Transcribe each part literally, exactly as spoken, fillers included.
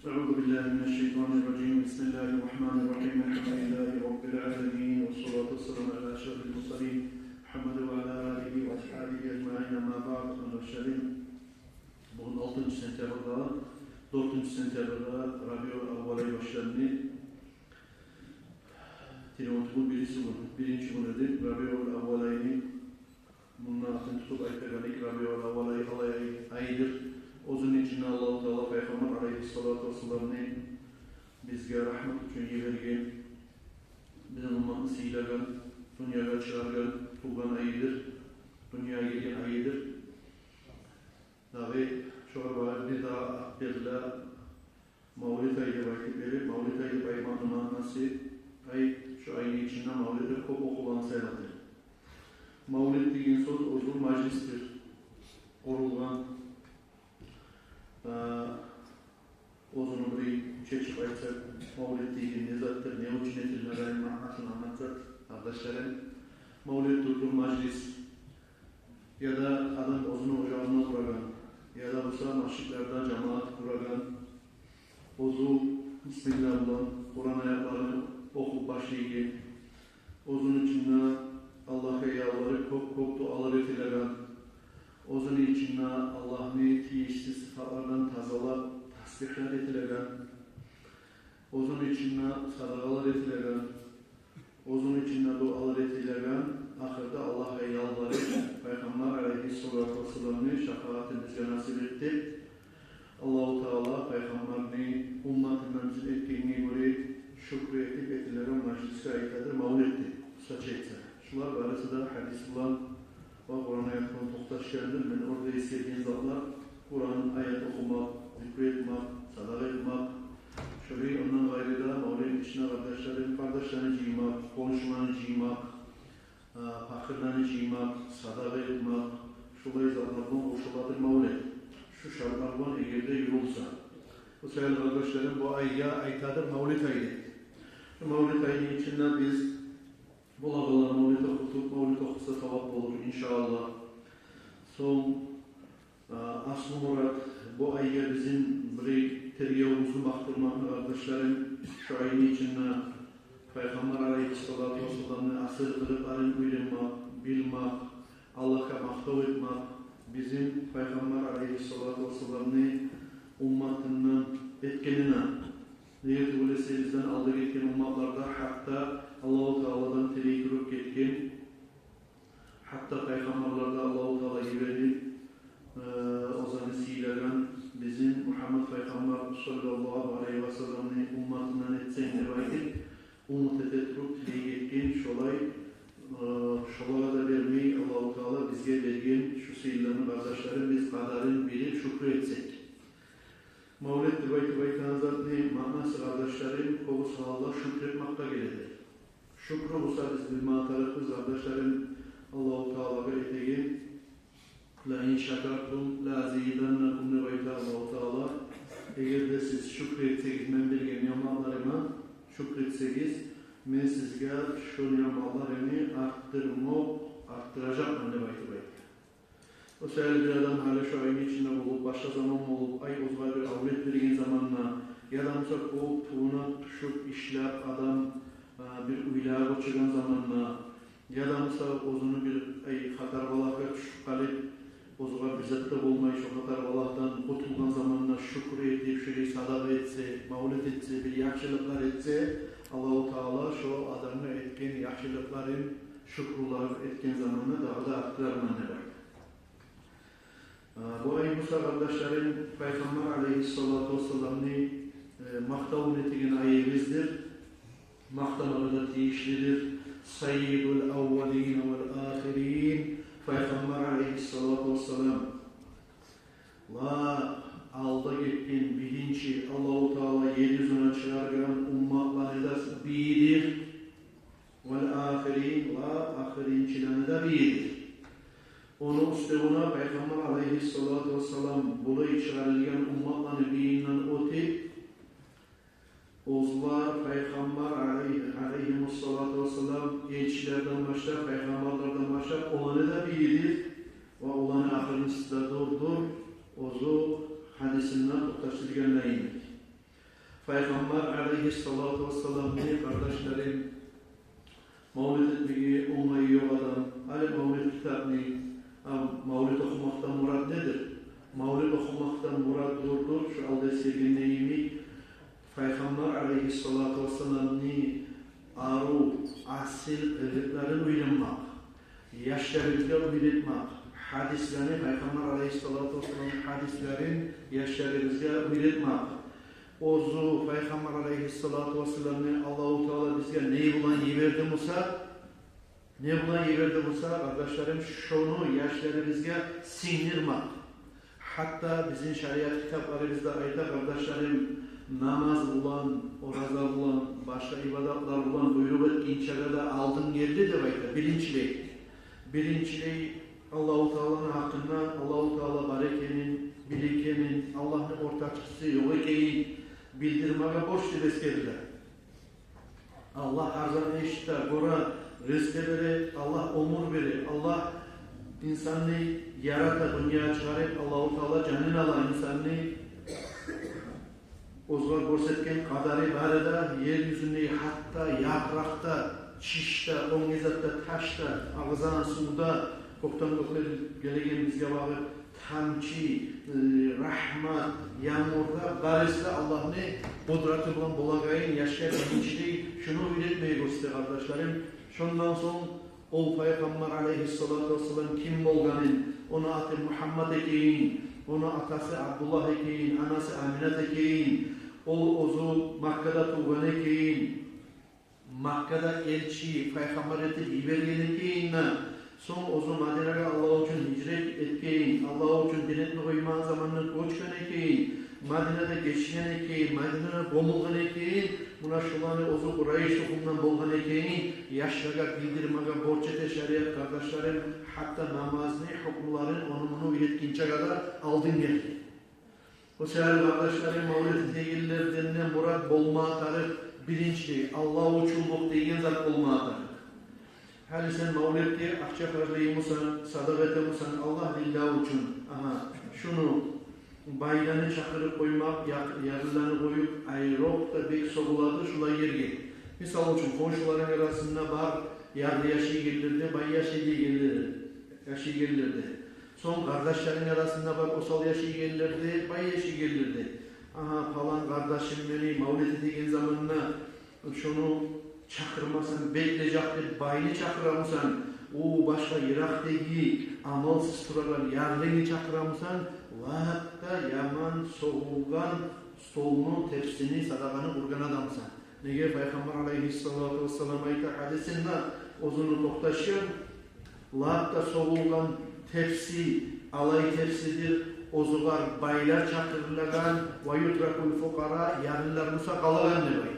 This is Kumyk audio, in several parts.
أعوذ بالله من الشيطان الرجيم. بسم الله الرحمن الرحيم. الحمد لله رب العالمين، والصلاة والسلام على أشرف المرسلين محمد وعلى آله وأصحابه أجمعين. أما بعد. Къардашларым, бугюн алтынчы сентябрда, дёртюнчю сентябрда Рабиул Аввал ай башланды. Тюнегюн тюгюл, биринчи гюн, биринчи гюн эди Рабиул Аввал айны. Мунда атын тутуп айтагъан эдик, Рабиул Аввал ай гьалай айдыр. Оьзюню ичинде Аллагьу Таала Пайхаммар алайгьиссалату вассаламны бизге рагьмат учун йиберген, бизин умматны сыйлагъан, дюньягъа чыгъаргъан, тувгъан айыдыр, дюньягъа гелген айыдыр. Дагъы шогъар бары бир дагъы ат бериле, мавлид ай деп айтып берип, мавлид ай деп айтмакъны маънасы, ай, шу айны ичинде мавлид де кёп охулагъан саялыдыр. Мавлид деген сёз оьзю мажлисдир, къурулгъан, э, оьзюню бир чечип айтсакъ, мавлид деген не затдыр, не учун этиле, маънасын англатсакъ, къардашларым, мавлид дюр-дюр мажлис. Яда адам оьзюню ожагъында къурагъан, яда буса межитлерде жамаат къурагъан, оьзю бисмилла булан Къуран аятларын охуп башлайгъан, оьзюню ичинде Аллагьгъа ялбарып кёп-кёп дуалар этилеген, оьзюню ичинде Аллагьны тийишсиз сыпатлардан тазалап тасбигьлер этилеген, оьзюню ичинде садагъалар этилеген, оьзюню ичинде дуалар этилеген, ахырда Аллагьгъа ялбарып, Пайхаммар алайгьиссалату вассаламны шапаатын бизге насип эт деп, Аллагьу Таала Пайхаммарны умматындан бизин этгенине гёре шюкюр этип этилеген мажлисге айтадыр мавлид деп, къысгъача айтса. Шулар барысы да гьадис булан ва Къуран аят булан токъташгъандыр. Мен орда эсгерген затлар: Къуран аят охумакъ, зикру этмек, садагъа этмек. Шолай ондан къайры да мавлидни ичине, къардашларым, къардашланы жыймакъ, хоншуланы жыймакъ, а, пакъырланы жыймакъ, садагъа этмек, шолай затлар булан къошуладыр мавлид. Шу шартлар булан эгер де юрюлсе. Бу саялы, къардашларым, бу айгъа айтадыр мавлид ай деп. Шу мавлид айны ичинде биз болагъанлар мавлид охутуп, мавлид охуса савап болур, иншааллагь. Сонг, а, аслу мурат, бу айгъа бизин бир тергевюбюзню бакъдырмакъны, къардашларым, шу айны ичинде Пайхаммар алайгьиссалату вассаламны асил къылыкъларын уьйренмек, билмек, Аллагьгъа макътав этмек, бизин Пайхаммар алайгьиссалату вассаламны умматындан этгенине. Неге тюгюл эсе, бизден алда гетген умматлар да гьатта Аллагьу Тааладан тилей туруп гетген, гьатта пайхаммарлар да Аллагьу Таала йиберип, э, оьзлени сыйлагъан, бизин Мугьаммат пайхаммар саллаллагьу алайгьи ва салламны умматындан этсенг деп айтып, умут эте туруп тилей гетген, шолай, э, шолагъа да бермей, Аллагьу Таала бизге берген шу сыйланы, къардашларым, биз къадарын билип шюкюр этсек. Мавлид деп айтып айтагъан затны маънасы, къардашларым, кёбюсю гьалда шюкюр этмакъгъа геледи. Шюкюр буса, биз билмеге тарыкъбыз, къардашларым, Аллагьу Таалагъа этеген: «Ла ин шакартум ла азиданнакум», — деп айта Аллагьу Таала. Эгер де сиз шюкюр этсегиз мен берген ниъматларыма, шюкюр этсегиз, мен сизге шу ниъматларымны артдырмакъ, артдыражакъман деп айтып айта. О саялы бир адам гьали шу айны ичинде болуп, башгъа заман болуп, ай, оьзюне бир авлет берген заманда, яда буса кёп тувунуп, тюшюп, ишлеп адам, а, бир уьйлеге гёчюрген заманда, яда буса оьзюню бир, ай, хатар балагьгъа тюшюп къалып, оьзюне бир зат да болмай, шо хатар балагьдан къутулгъан заманда шюкюр этип, шолай садагъа этсе, мавлид этсе, бир яхшылыкълар этсе, Аллагьу Таала шо адамгъа этген яхшылыкъларын, шюкюрлер этген заманда дагъы да артдырарман деп айта. А, бу ай буса, къардашларым, Пайхаммар алайгьиссалату вассаламны, э, макътавун этеген айыбыздыр. Макътамагъа да тийишлидир. Саййидул аввалина вал ахирин. Пайхаммар алайгьиссалату вассалам лап алда гетген, биринчи Аллагьу Таала ер юзюне чыгъаргъан умматланы да бийидир. Вал ахирин, ва ахырынчыланы да бийидир. Ону уьстевюне Пайхаммар алайгьиссалату вассалам булай чыгъарылгъан умматланы бийинден оьтюп, оьзлер Пайхаммар алайгьи-, алайгьимуссалату вассалам элчилерден башлап, пайхаммарлардан башлап, оланы да бийидир. Ва оланы ахырынчысы да дюр, дюр, оьзю гьадисинде токъташдыргъан йимик. Пайхаммар алайгьиссалату вассаламны, къардашларым, мавлет этмеге онгайы ёкъ адам, гьали мавлет китапны, а, мавлет охумакъдан мурат недир? Мавлет охумакъдан мурат дюр, дюр, шо алда эсгергенде йимик, Пайхаммар алайгьиссалату вассаламны арив, асил къылыкъларын уьйренмек, яшларыбызгъа уьйретмек, гьадислени, Пайхаммар алайгьиссалату вассаламны гьадислерин яшларыбызгъа уьйретмек. Оьзю Пайхаммар алайгьиссалату вассаламны Аллагьу Таала бизге не булан йиберди буса, не булан йиберди буса, къардашларым, шону яшларыбызгъа сингдирмек. Гьатта бизин шариат китапларыбызда айта, къардашларым, намаз булан, ораза булан, башгъа ибадатлар булан буйрукъ этгинчеге де алдын гелди деп айта, биринчилей. Биринчилей Аллагьу Тааланы гьакъында, Аллагьу Таала бар экенин, бир экенин, Аллагьны ортакъчысы ёкъ экенин билдирмеге борч деп эсгериле. Аллагь гьар затны эшите, гёре, ризкъы бере, Аллагь оьмюр бере, Аллагь инсанны ярата, дюньягъа чыгъара, Аллагьу Таала жанын ала инсанны. Оьзюне гёрсетген къадары бар да, ер юзюнде гьатта япыракъда, чишде, оьнге затда, ташда, агъызагъан сувда, кёкден гёклер гелеген бизге багъып тамчы, э, рагьмат, янгурда, барысы да Аллагьны къудраты булан болагъанын яшгъа биринчилей шуну уьйретмеге гёрсете, къардашларым. Шондан сонг ол Пайхаммар алайгьиссалату вассалам ким болгъанын, ону аты Мугьаммат экенин, ону атасы Абдуллагь экенин, анасы Аминат экенин, ол оьзю Маккада тувгъан экенин, Маккада элчи, пайхаммар этип йиберген экенин, сонг оьзю Мадинагъа Аллагь учун гьижрат этген, Аллагь учун дин этме къоймагъан заманда гёчген экенин, Мадинада гечинген экенин, Мадинада гёмюлген экенин, муна шуланы оьзю Къурайыш тухумдан болгъан экенин яшлагъа билдирмеге борч эте шариат, къардашларым, гьатта намазны гьукмуларын ону-муну уьйретгинчеге де алдын гелди. О саялы, къардашларым, мавлет этегенлерден де мурат болма тарыкъ, биринчи, Аллагь учунлукъ деген зат болма тарыкъ. Гьали сен мавлетге акъча харжлаймысан, садагъа этемисен, Аллагь, лиллагь учун. Агьа, шуну байланы чакъырып къоймакъ, якъ-, ярлыланы къоюп, айрокъда бек согъулады шулай ерге. Мисал учун, хоншуларынг арасында бар ярлы яшайгенлер де, бай яшайгенлер де, яшайгенлер де. Сонг къардашларынг арасында бар осал яшайгенлер де, бай яшайгенлер де. Агьа, палан къардашым мени мавлет этеген заманда шону чакъырмасам бек лежакъ деп, байны чакъырамысан, о башгъа йыракъдагъы амалсыз турагъан ярлыны чакъырамысан, лап да яман согъулгъан столну, тепсини, садагъаны къургъан адамсан. Неге Пайхаммар алайгьиссалату вассалам айта гьадисинде, оьзюню токъташгъан, лап да согъулгъан тепси алай тепсидир, оьзюгер байлар чакъырылагъан, ва ютракул фукъара, ярлылар буса къалагъан деп айта.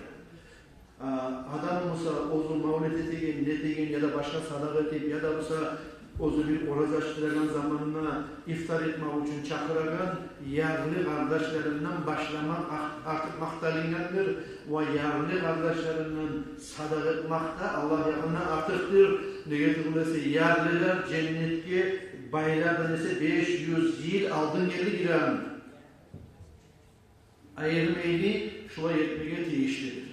А, адам буса оьзю мавлет этеген, нетеген, яда башгъа садагъа этип, яда буса оьзю бир ораза ачдырагъан заманда ифтар этмек учун чакъырагъан ярлы къардашларындан башламакъ ар-, артыкъ макъталынгъандыр, ва ярлы къардашларындан садагъа этмакъ да Аллагь янында артыкъдыр. Неге тюгюл эсе, ярлылар женнетге байлардан эсе беш юз йыл алдын гелди гирагъан. Айырмайлы шулай этмеге тийишлидир.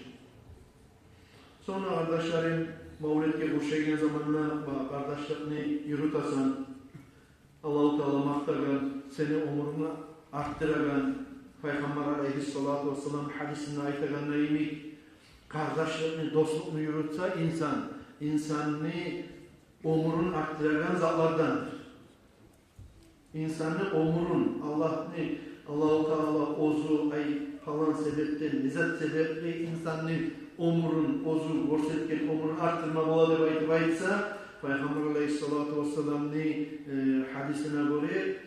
Сонг да, къардашларым, мавлетге къуршайгъан заманда ба-, къардашлыкъны юрютесен, Аллагьу Таала макътагъан, сени оьмюрюнгню артдырагъан, Пайхаммар алайгьиссалату вассалам гьадисинде айтагъаны йимик, къардашлыкъны, дослукъну юрютсе инсан, инсанны оьмюрюн артдырагъан затлардандыр. Инсанны оьмюрюн Аллагьны, Аллагьу Таала оьзю, ай, палан себепден, не зат себепли инсанны оьмюрюн, оьзю гёрсетген оьмюрюн артдырма бола деп айтып айтса, Пайхаммар алайгьиссалату вассаламны, э, гьадисине гёре,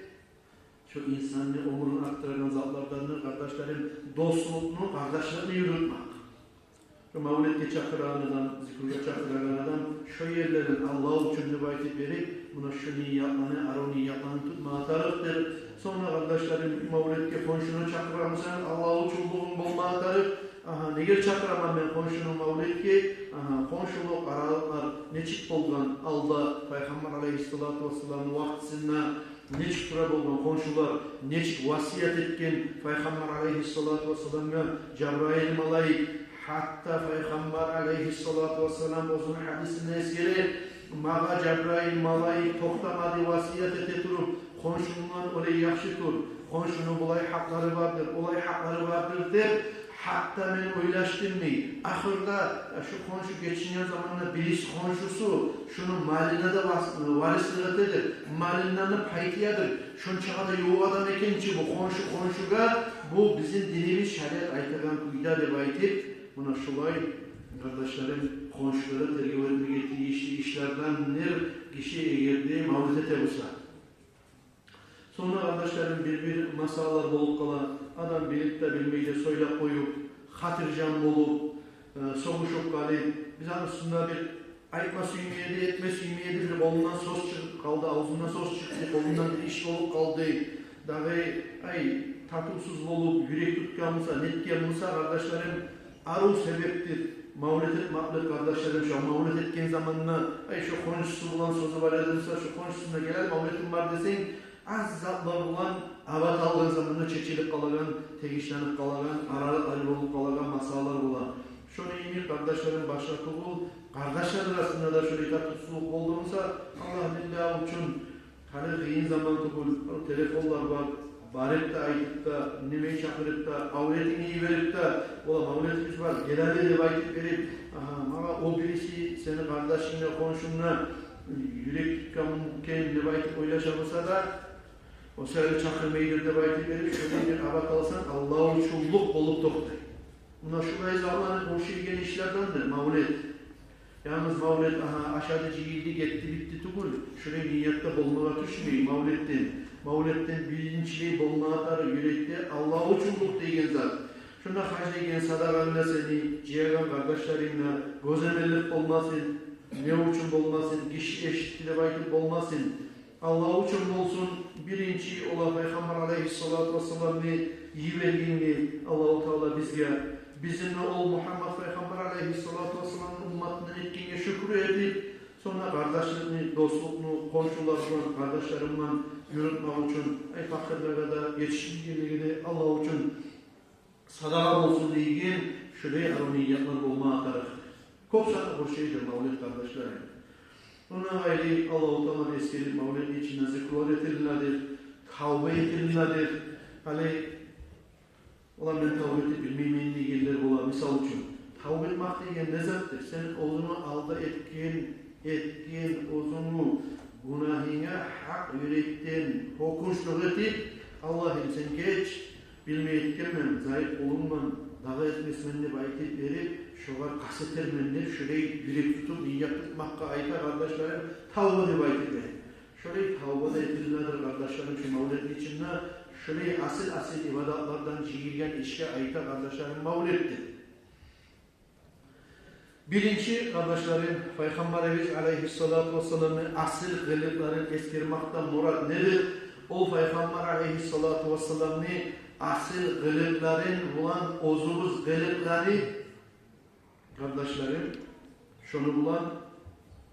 шо инсанны оьмюрюн артдырагъан затлардандыр, къардашларым, дослукъну, къардашлыкъны юрютмек. Шо мавлетге чакъырагъан адам, зикругъа чакъырагъан адам шо ерлерин Аллагь учун деп айтып берип, муна шу ниятланы, арив ниятланы тутмагъа тарыкъдыр. Сонг да, къардашларым, мавлетге хоншуну чакъырамысан, Аллагь учунлугъунг болмагъа тарыкъ. Агьа, неге чакъыраман мен хоншуну мавлетге? Агьа, хоншулукъ, аралыкълар нечик болгъан алда, Пайхаммар алайгьиссалату вассаламны вакътисинде? Нечик тура болгъан хоншулар, нечик васият этген Пайхаммар алайгьиссалату вассаламгъа Жабраил малайик. Гьатта Пайхаммар алайгьиссалату вассалам оьзюню гьадисинде эсгере: «Магъа Жабраил малайик токътамады васият эте туруп, хоншунг булан олай яхшы тур, хоншуну булай гьакълары бардыр, олай гьакълары бардыр», — деп. Гьатта мен ойлашдым, дей, ахырда, я, шу хоншу гечинген заманда бириси хоншусу шуну малына да вас-, варислик этедир, малындан да пай тиедир. Шончагъа да ювукъ адам экен чи бу хоншу хоншугъа, бу бизин динибиз, шариат айтагъан кюйде деп айтып. Муна шулай, къардашларым, хоншулагъа тергев этмеге тийишли ишлердендир гиши эгер де мавлет эте буса. Сонг да, къардашларым, бир-бир масъалалар болуп къала. Адам билип де, билмей де сёйлеп къоюп, хатиржан болуп, э, согъушуп къалып, биз ону уьстюнде бир айтма сюймей эди, этме сюймей эди, бир къолундан сёз чыгъып къалды, авзундан сёз чыкъды, къолундан бир иш болуп къалды. Дагъы, ай, татывсуз болуп, юрек тутгъан буса, нетген буса, къардашларым, арив себепдир мавлет этмеклик, къардашларым. Шо мавлет этген заманда, ай, шо хоншусу булан сёзю бар эди буса, шо хоншусуна: «Гел, мавлетим бар», — десенг, аз затлар булан абат алгъан заманда чечилип къалагъан, тегишленип къалагъан, аралыкъ айры болуп къалагъан масъалалар бола. Шону йимик, къардашларым, башгъа тюгюл, къардашлар арасында да шолай татывсузлукъ болду буса, Аллагь, биллагь учун, гьали къыйын заман тюгюл, о телефонлар бар, барып да, айтып да, неме, чакъырып да, авлетингни йиберип де, ола, мавлетибиз бар, гел гьали деп айтып берип, агьа, магъа о бириси сени къардашынгны, хоншунгну юрек тутгъан экен деп айтып ойлаша буса да, о саялы чакъырмайдыр деп айтып берип, шолай бир абат алсанг, аллагьучунлукъ болуп токътай. Муна шулай затланы къуршайгъан ишлердендир мавлет. Янгыз мавлет, агьа, ашады, жыйылды, гетди, битди тюгюл. Шулай ният да болмагъа тюшмей мавлетден. Мавлетден биринчилей болмагъа тарыкъ юрекде аллагьучунлукъ деген зат. Шунда харжлайгъан садагъанг да сени, жыягъан къардашларынга гёземеллик болмасын, не учун болмасын, гиши эшитди деп айтып болмасын. Аллагь учун болсун, биринчи ола Пайхаммар алайгьиссалату вассаламны йибергенге Аллагьу Таала бизге, бизин де ол Мугьаммат Пайхаммар алайгьиссалату вассаламны умматындан этгенге шюкюр этип, сонг да къардашлыкъны, дослукъну, хоншулар булан, къардашларым булан юрютмек учун, ай, пакъырлагъа да, етишмейгенлеге де Аллагь учун садагъа болсун деген шулай арив ниятлар болмагъа тарыкъ. Кёп затны къуршайдыр мавлет, къардашларым. Ондан къайры Аллагьу Тааланы эсгерип, мавлетни ичинде зикрулар этилинедир, тавба этилинедир. Гьали, ола, мен тавба этип билмеймен дегенлер бола. Мисал учун, тавба этмек деген не затдыр? Сен оьзюнгню алда этген, этген оьзюнгню гюнагьынга гьакъ юрекден гьёкюнчлюк этип, Аллагьым, сен геч, билмей этгенмен, зайып къулунгман, дагъы этмесмен деп айтып берип, шогъар къаст этермен деп, шулай юрек тутуп, ният тутмакъгъа айта, къардашларым, тавба деп айтып берип. Шулай тавба да этилинедир, къардашларым, шу мавлетни ичинде, шулай асил-асил ибадатлардан жыйылгъан ишге айта, къардашларым, мавлет деп. Биринчи, къардашларым, Пайхаммарыбыз алайгьиссалату вассаламны асил къылыкъларын эсгермекден мурат недир? Ол Пайхаммар алайгьиссалату вассаламны асил къылыкъларын булан оьзюбюз къылыкъланы, къардашларым, шону булан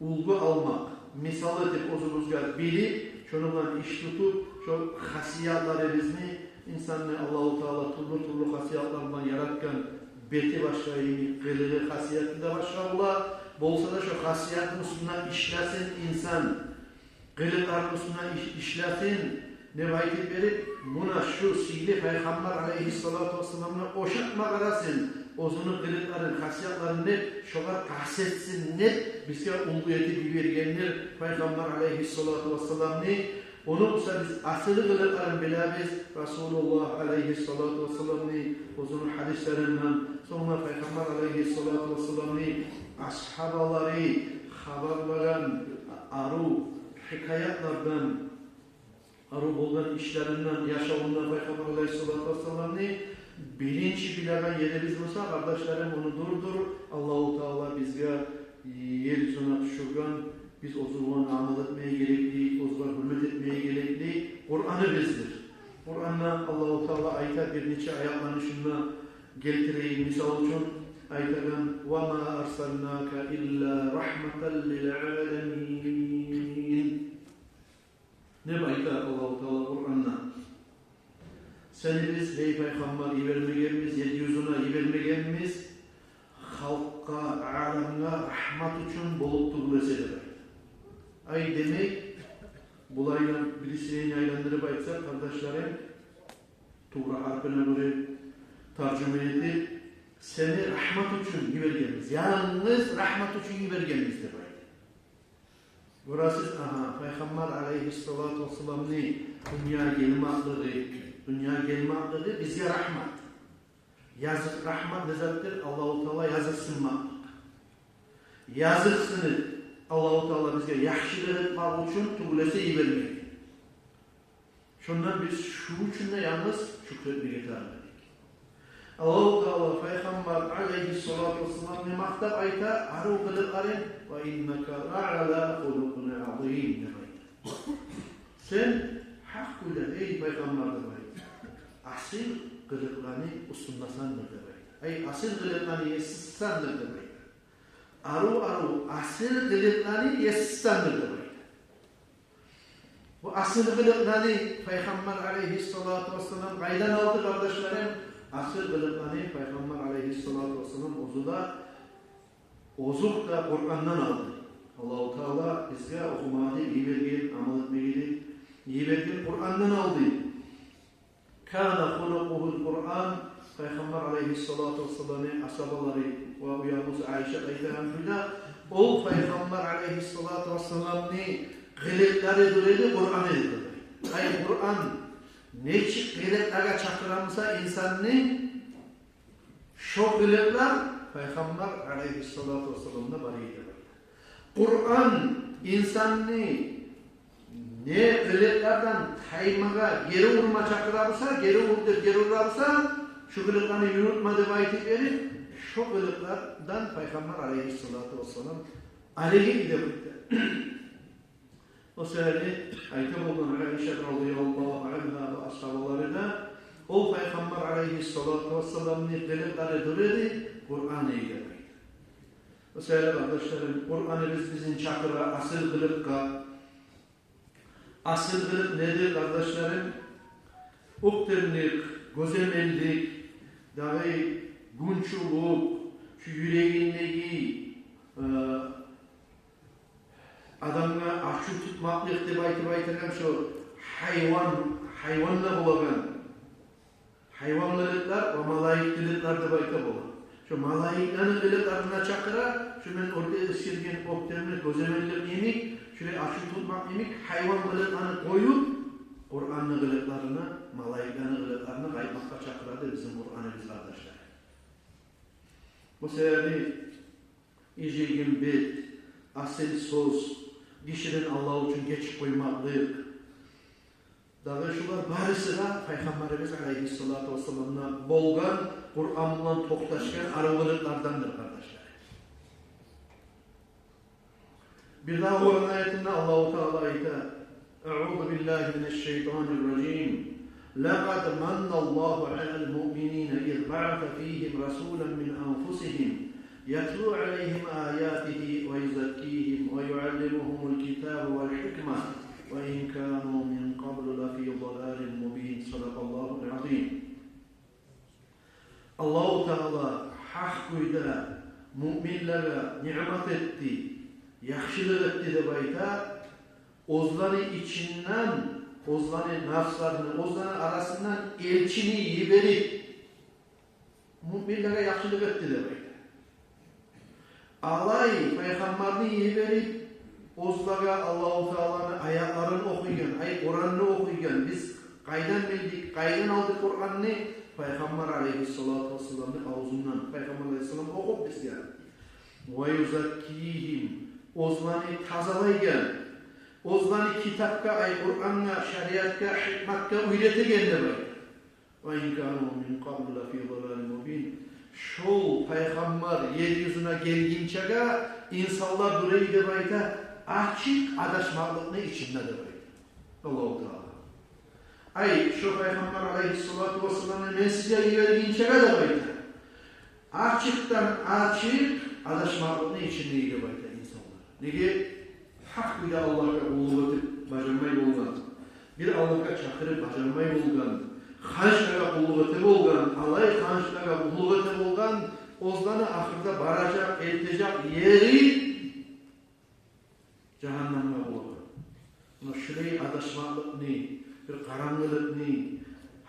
уьлгю алмакъ, мисал этип оьзюбюзге билип, шону булан иш тутуп, шо хасиятларыбызны, инсанны Аллагьу Таала тюрлю-тюрлю хасиятлар булан яратгъан, бети башгъа йимик, къылыгъы, хасияты да башгъа бола. Болса да шо хасиятны уьстюнде ишлесин инсан, къылыкъларыны уьстюнде иш-, ишлесин деп айтып берип, муна шу сыйлы Пайхаммар алайгьиссалату вассаламгъа ошатма къарасын оьзюню къылыкъларын, хасиятларын деп, шогъар къаст этсин деп, бизге уьлгю этип йибергендир Пайхаммар алайгьиссалату вассаламны. Ону буса биз асил къылыкъларын билебиз, Расулуллагь алайгьиссалату вассаламны оьзюню гьадислеринден, сонг да Пайхаммар алайгьиссалату вассаламны асгьабалары хабарлагъан арив хикаятлардан, арив болгъан ишлеринден, яшавундан Пайхаммар алайгьиссалату вассаламны. Биринчи билеген ерибиз буса, къардашларым, ону дурдур, Аллагьу Таала бизге ер юзюне тюшюрген, биз оьзю булан амал этмеге герекли, оьзюне гьюрмет этмеге герекли Къураныбыздыр. Къуранда Аллагьу Таала айта, бир нече аятланы шунда гелтирейим мисал учун, айтагъан: «Ва ма арсалнака илла рагьматан лил аламин». Деп айта Аллагьу Таала Къуранда: «Сени биз, гьей пайхаммар, йибермегенбиз, ер юзюне йибермегенбиз халкъгъа, аламгъа рагьмат учун болуп тюгюл эсе», — деп айта. Ай, демек, булай да бирисин айландырып айтса, къардашларым, тувра гьарпына гёре таржума этип, «Сени рагьмат учун йибергенбиз, янгыз рагьмат учун йибергенбиз», — деп айта. Гёресиз, агьа, пайхаммар алайгьиссалату вассаламны дюньягъа гелмеклиги, дюньягъа гелмеклиги бизге рагьмат. Языкъ, рагьмат не затдыр? Аллагьу Таала языкъсынмакълыкъ. Языкъсынып, Аллагьу Таала бизге яхшылыкъ этмек учун тюгюл эсе йибермеди. Шондан биз шу учун да янгыз шюкюр этмеге тарыкъ эдик. Аллагьу Таала пайхаммар алайгьиссалату вассаламны макътап айта, арив къылыкъларын: «Ва иннака ла ала хулукъин азим», — деп айта. «Сен гьакъ кюйде, гьей пайхаммар, — деп айта, — асил къылыкъланы уьстюндесендир», — деп айта. Ай, асил къылыкъланы есисисендир деп айта. Арив-арив асил къылыкъланы есисисендир деп айта. Бу асил къылыкъланы пайхаммар алайгьиссалату вассалам къайдан алды, къардашларым? Асил къылыкъланы пайхаммар алайгьиссалату вассалам оьзю де, озокъда, Къурандан алды. Аллагьу Таала бизге охумагъа деп йиберген, амал этмеге деп йиберген Къурандан алды. «Кана хулукъугьул Къуран», пайхаммар алайгьиссалату вассаламны асгьабалары ва уьягьлюсю Айшат айтагъан кюйде, ол пайхаммар алайгьиссалату вассаламны къылыкълары дюр эди Къуран эди. Ай, Къуран нечик къылыкълагъа чакъыра буса инсанны, шо къылыкълар пайхаммар алайгьиссалату вассаламда бар эди. Къуран инсанны не къылыкълардан таймагъа, гери урма чакъыра буса, гери ур деп гери ура буса, шу къылыкъланы юрютме деп айтып берип, шо къылыкълардан пайхаммар алайгьиссалату вассалам арек эди деп айта. О себепли айта болгъан Айша радияллагьу ангьа ва асгьабалары да, ол пайхаммар алайгьиссалату вассаламны къылыкълары дюр эди Къуран эди деп айта. О себепли, къардашларым, Къураныбыз бизин чакъыра асил къылыкъгъа, асил къылыкъ недир, къардашларым? Оьктемлик, гёземеллик, дагъы гюнчюлюк, шу юрегиндеги, э, адамгъа ачув тутмакълыкъ деп айтып айтагъан, шо гьайван, гьайванда болагъан гьайван къылыкълар ва малайик къылыкълар деп айта бола. Шо малайиклени къылыкъларына чакъыра, шо мен орта эсгерген оьктемлик, гёземеллик йимик, шолай ачув тутмакъ йимик гьайван къылыкъланы къоюп, Къуранны къылыкъларына, малайиклени къылыкъларына къайтмакъгъа чакъыра дей бизин Къураныбыз, къардашлар. Бу себепли иржайгъан бет, асил сёз, гишиден Аллагь учун гечип къоймакълыкъ, дагъы шулар барысы да пайхаммарыбыз алайгьиссалату вассаламда болгъан, Къуран булан токъташгъан арив къылыкълардандыр, къардашлар. Бир дагъы Къуран аятында Аллагьу Таала айта: «Аъузу биллагьи минашшайтанирражим. Лакъад манналлагьу алал муъминина из баъаса фигьим расулан мин анфусигьим ятлу алайгьим аятигьи ва юзаккигьим ва юаллимугьумул китаба вал гьикмата ва ин кану мин къаблу лафи далалин мубин». Садакъаллагьул азим. Аллагьу Таала гьакъ кюйде муъминлеге ниъмат этди, яхшылыкъ этди деп айта, оьзлени ичинден, оьзлени нафсларыны, оьзлени арасындан элчини йиберип, муъминлеге яхшылыкъ этди деп айта. Алай пайхаммарны йиберип, оьзлеге Аллагьу Тааланы аятларын охуйгъан, ай, Къуранны охуйгъан, биз къайдан билдик, къайдан алдыкъ Къуранны? Пайхаммар алайгьиссалату вассаламны авзундан. Пайхаммар алайгьиссалам охуп бизге. Ва юзаккигьим, оьзлени тазалайгъан, оьзлени китапгъа, ай, Къурангъа, шариатгъа, гьикматгъа уьйретеген деп айта. Ва ин кану мин къаблу лафи далалин мубин. Шол пайхаммар ер юзюне гелгинчеге инсанлар дюр эди деп айта, ачыкъ адашмакълыкъны ичинде деп айта Аллагьу Таала. Ай, шо пайхаммар алайгьиссалату вассаламны мен сизге йибергинчеге деп айта, ачыкъдан ачыкъ адашмакълыкъны ичинде эди деп айта инсанлар. Неге? Гьакъ кюйде Аллагьгъа къуллукъ этип бажармай болгъан. Бир Аллагьгъа чакъырып бажармай болгъан, ханчлагъа къуллукъ эте болгъан, алай ханчлагъа къуллукъ эте болгъан, оьзлени ахырда баражакъ, элтежек ери жагьаннамгъа бола. Муна шулай адашмакълыкъны, бир къарангылыкъны,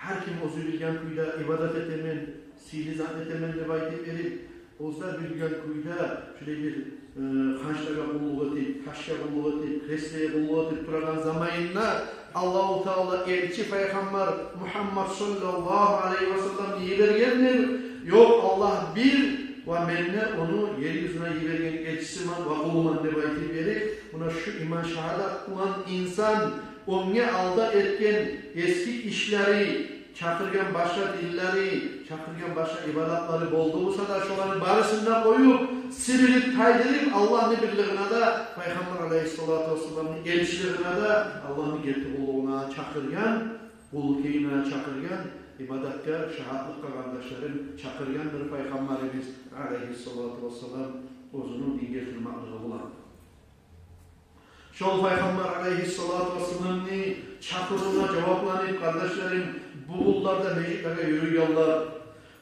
гьар ким оьзю билген кюйде ибадат этемен, сыйлы зат этемен деп айтып берип, оьзлер билген кюйде шулай бир, э, ханчлагъа къуллукъ этип, ташгъа къуллукъ этип, креслогъа къуллукъ этип турагъан заманында Аллагьу Таала элчи пайхаммар Мугьаммад саллаллагьу алайгьи ва салламны йибергендир. Ёкъ, Аллагь бир ва мен де ону ер юзюне йиберген элчисимен ва къулуман деп айтып берип, муна шу иман шагьадат булан инсан оьнге алда этген эсги ишлери, чакъыргъан башгъа динлери, чакъыргъан башгъа ибадатлары болду буса да, шоланы барысын да къоюп, сибирип, тайдырып, Аллагьны бирлигине де, Пайхаммар алайгьиссалату вассаламны элчилигине де, Аллагьны герти къуллугъуна чакъыргъан, къуллукъ этмеге чакъыргъан, ибадатгъа, шагьатлыкъгъа, къардашларым, чакъыргъандыр Пайхаммарыбыз алайгьиссалату вассалам оьзюню динге къурмакълыгъы булан. Шол Пайхаммар алайгьиссалату вассаламны чакъырывуна жавапланып, къардашларым, бу къуллар да межитлеге юрюйгенлер,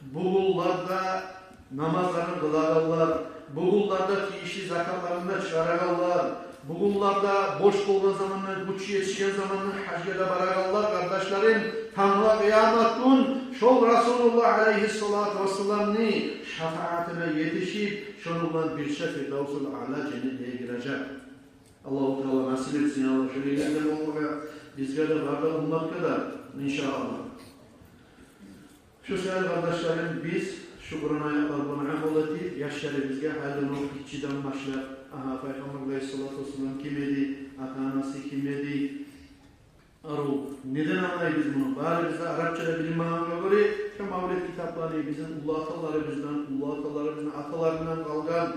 бу къуллар да намазларын къылагъанлар, бу къуллар да тийишли закатларын да чыгъарагъанлар, бу къуллар да бош болгъан заманда, гючю етишген заманда гьажгъа да барагъанлар, къардашларым, тангала къыямат гюн шол Расулуллагь алайгьиссалату вассаламны шафагьатына етишип, шону булан бирче Фирдавсул Аъла женнетлеге гирежек. Аллагьу Таала насип этсин, я Аллагь, шолайлардан болмагъа бизге де, бары да умматгъа да, иншааллагь. Шу саялы, къардашларым, биз шу Къуран аятлар булан амал этип, яшларыбызгъа гьалиден окъ, гиччиден башлап, агьа, Пайхаммар алайгьиссалату вассалам ким эди, ата-анасы ким эди, арив, неден англайбыз муну? Барыбыз да арапча да билмегенге гёре, шу мавлет китапланы, бизин уллу аталарыбыздан, уллу аталарыбызны аталарындан къалгъан,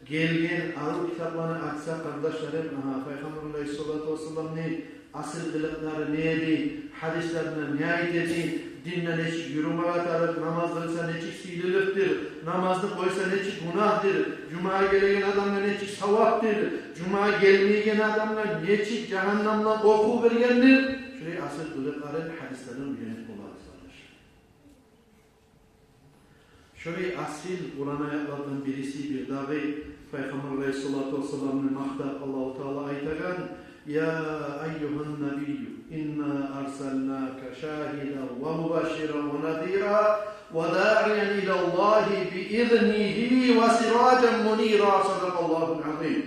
гелген арив китапланы ачсакъ, къардашларым, агьа, Пайхаммар алайгьиссалату вассаламны асил къылыкълары не эди, гьадислеринде не айта эди, динде нечик юрюмеге тарыкъ, намаз къылса нечик сыйлылыкъдыр, намазны къойса нечик гюнагьдыр, жумагъа гелеген адамгъа нечик савапдыр, жумагъа гелмейген адамгъа нечик жагьаннамдан къоркъув бергендир, шулай асил къылыкъларын гьадислерден уьйренип болабыз, къардашлар. Шолай асил Къуран аятлардан бириси бирдагъы, Пайхаммар алайгьиссалату вассаламны макътап Аллагьу Таала айтагъан: «Я айюгьан набийю, инна арсалнака шагьидан ва мубашширан ва назира, ва даъиян илаллагьи би изнигьи ва сиражан мунира». Садакъаллагьул азим.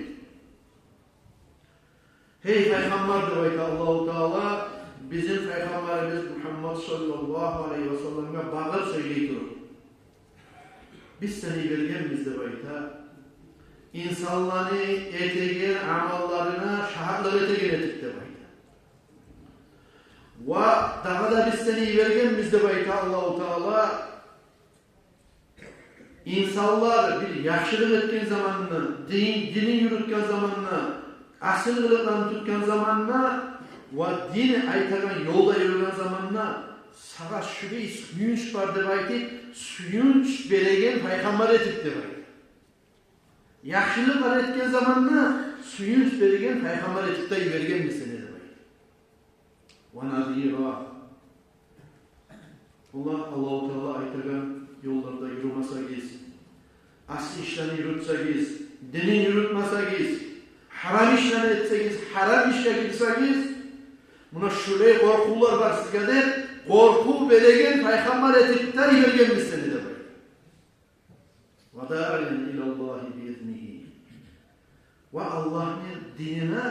«Гьей Пайхаммар, – деп айта Аллагьу Таала бизин Пайхаммарыбыз Мугьаммад саллаллагьу алайгьи ва салламгъа багъып сёйлей туруп, – биз сени йибергенбиз, – деп айта, – инсанланы этеген амалларына шагьатлыкъ этеген этип, – деп айта. – Ва дагъы да биз сени йибергенбиз, – деп айта Аллагьу Таала, – инсанлар бир яхшылыкъ этген заманда, дин, динин юрютген заманда, асил къылыкъларын тутгъан заманда ва дин айтагъан ёлда юрюген заманда сагъа шулай сююнч бар, – деп айтып, – сююнч береген пайхаммар этип», – деп айта. Яхшылыкълар этген заманда сююнч береген пайхаммар этип де йибергенбиз сени, – деп айта. «Ва назира». Олар Аллагьу Таала айтагъан ёлларда юрюмесегиз, асил ишлени юрютсегиз, динин юрютмесегиз, гьарам ишлени этсегиз, гьарам ишге гирсегиз, муна шулай къоркъувлар бар сизге деп, къоркъув береген пайхаммар этип де йибергенбиз сени, – деп айта. «Ва даъиян илаллагьи би изнигьи». Ва Аллагьны динине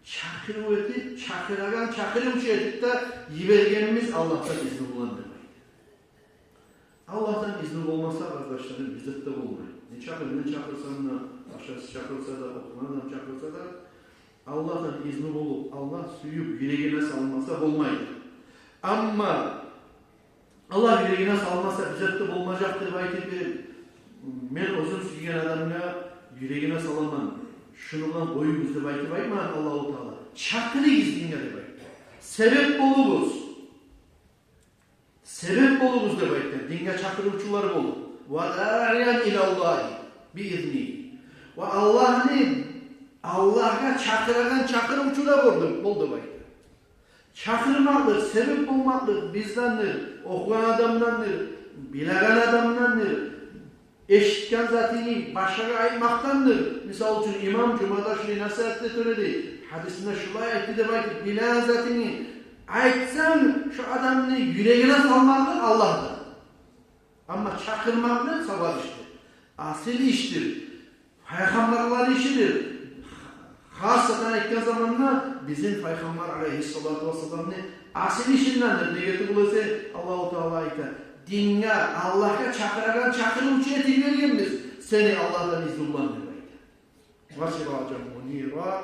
чакъырыв этип, чакъырагъан чакъырывчу этип де йибергенбиз Аллагьдан изну булан, – деп айта. Аллагьдан изну болмаса, къардашларым, бир зат да болмай. Не чакъыр, мен чакъырсам да, башгъасы чакъырса да, охугъан адам чакъырса да, Аллагьдан изну болуп, Аллагь сююп, юрегине салмаса, болмайды. Амма Аллагь юрегине салмаса, бир зат да болмажакъ деп айтып берип, мен оьзюм сюйген адамгъа юрегине саламан, шуну булан къоюгъуз деп айтып айтмагъан Аллагьу Таала. Чакъырыгъыз динге деп айтды. Себеп болугъуз. Себеп болугъуз деп айтды. Динге чакъырывчулар болуп. «Ва даъиян илаллагьи би изнигьи». Ва Аллагьны, Аллагьгъа чакъырагъан чакъырывчу да болду, бол деп айтды. Чакъырмакълыкъ, себеп болмакълыкъ биздендир, охугъан адамдандыр, билеген адамдандыр, эшитген затынгны башгъагъа айтмакъдандыр. Мисал учун, имам жумада шулай насигьат эте тура эди, гьадисинде шулай айтды деп айтып, билеген затынгны айтсанг, шо адамны юрегине салмакъдыр Аллагьдан. Амма чакъырмакъ не савап ишдир, асил ишдир, пайхаммарланы ишидир. Хасатан айтгъан заманда бизин Пайхаммар алайгьиссалату вассаламны асил ишиндендир. Неге тюгюл эсе, Аллагьу Таала айта: «Динге, Аллагьгъа чакъырагъан чакъырывчу этип бергенбиз сени Аллагьдан изну булан», — деп айта. «Ва сиражан мунира».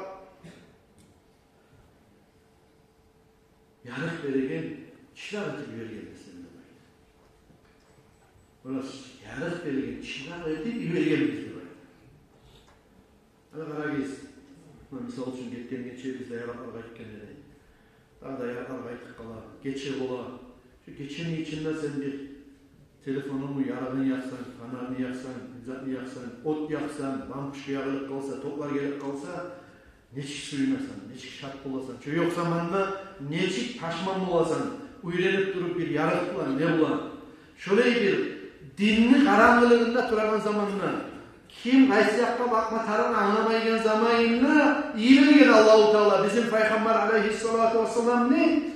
Ярыкъ береген чыракъ этип йибергенбиз сени деп айта. Муна, ярыкъ береген чыракъ этип йибергенбиз деп айта. Гьали къарагъыз. Муна, мисал учун, гетген гече бизде ярыкълар къайтгъан эди. Дагъы да ярыкълар къайтып къала. Гече бола. Шо гечени ичинде сен бир телефонунгну ярыгъын якъсанг, фонарны якъсанг, бир затны якъсанг, от якъсанг, лампочка ягъылып къалса, токлар гелип къалса, нечик сююнесен, нечик шат боласан. Шо ёкъ заманда нечик пашман боласан, уьйренип туруп бир ярыкъ булан, не булан. Шолай бир динни къарангылыгъында турагъан заманда, ким къайсы якъгъа бакъма тарыгъын англамайгъан заманында йиберген Аллагьу Таала бизин Пайхаммар алайгьиссалату вассаламны.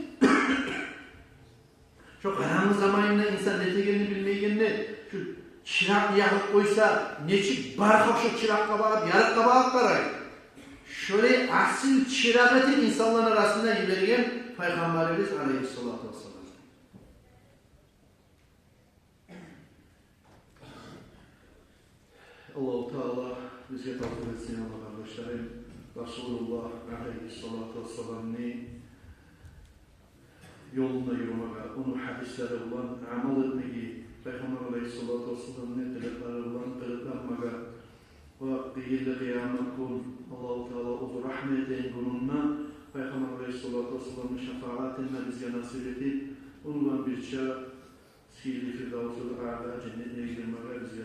Шо къарангы заманында инсан не этегенни билмейгенде, шо чыракъны ягъып къойса, нечик бархап шо чыракъгъа багъып, ярыкъгъа багъып къарай. Шолай асил чыракъ этип инсанланы арасында йиберген Пайхаммарыбыз алайгьиссалату вассалам. Аллагьу Таала бизге тавфикъ этсин, Аллагь, къардашларым, Расулуллагь алайгьиссалату вассаламны ёлунда юрюмеге, ону гьадислери булан амал этмеге, Пайхаммар алайгьиссалату вассаламны къылыкълары булан къылыкъланмагъа ва къыйынлы къыямат гюн, Аллагьу Таала оьзю рагьмат этеген гюнюнде Пайхаммар алайгьиссалату вассаламны шафагьатын да бизге насип этип, ону булан бирче сыйлы Фирдавсул Аъла женнетине гирмеге бизге